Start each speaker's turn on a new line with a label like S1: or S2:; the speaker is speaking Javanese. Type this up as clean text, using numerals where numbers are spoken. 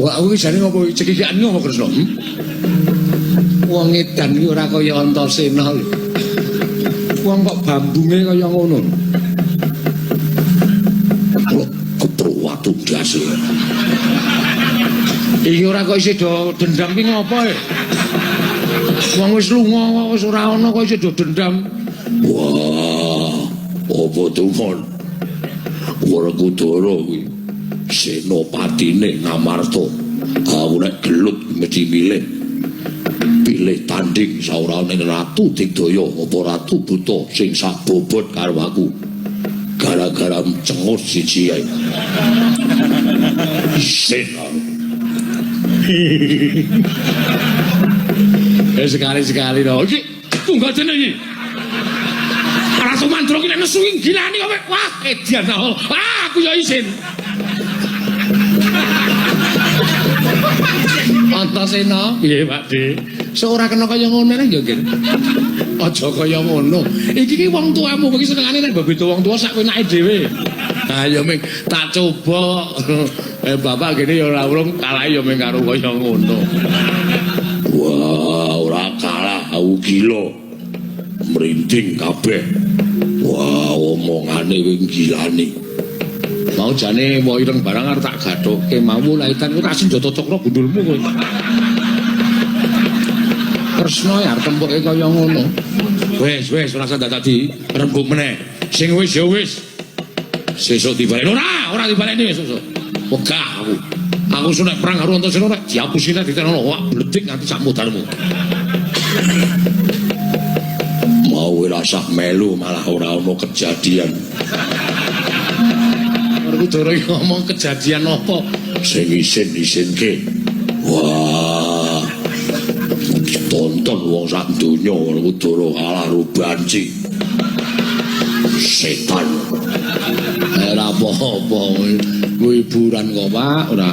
S1: Wah, aku iki jane ngopo cekikikan ngopo Kresna? Hmm? Wong edan iki ora kaya Antasena lho. Wong kok bambunge kaya ngono.
S2: Kok kepro watu ndase.
S1: Iki ora kok isih do dendam ki ngopo e? Wong wis lunga wis ora ana kok isih do dendam.
S2: Wah, apa tumon? Werkudara kuwi senopatine Ngamarta. Aku nek gelut mesti milih. Pilih tanding saurane Ratu Digdaya apa Ratu Buta sing sak bobot karo aku. Gara-gara cengut siji ae. Isin aku.
S1: Eh sekali-sekali to. Iki tunggal dene iki. Ratu Mandra ki nek nesu ki gilani kowe. Wah, edian ta. Ah, aku ya isin. Antasena, piye Pak De? Sok ora kena kaya ngono neh ya, Nggih. Aja kaya ngono. Iki ki wong tuamu, kowe iki senengane nek mbok wong tuwa sak penake dhewe. Ha ya ming tak coba. Eh bapak gene ya ora urung kalah ya ming karo kaya ngono.
S2: Wah, ora kalah aku gila. Merinding kabeh. Wah, omongane wing gilani.
S1: Mau jane wo ireng barang arep tak gathuke mau laitan kuwi tak senjata cakra gundulmu kowe. Kresna ya arep tempuke kaya ngono. Wis, wis ora usah dadak di rembug meneh. Sing wis ya wis. Sesuk dibaleni. Ora, ora dibaleni sesuk. Wegah aku. Aku sok nek perang karo Antasena nek diapusi nek ditenono wak bledik nganti sak modarmu.
S2: Mau ora usah melu malah ora ono kejadian.
S1: Werkudara iki ngomong kejadian apa?
S2: Sing isin-isinke. Wah. Tonton wong sak donya Werkudara kalah karo banci. Setan.
S1: Ora apa-apa. Kuwi hiburan kok, Pak, ora.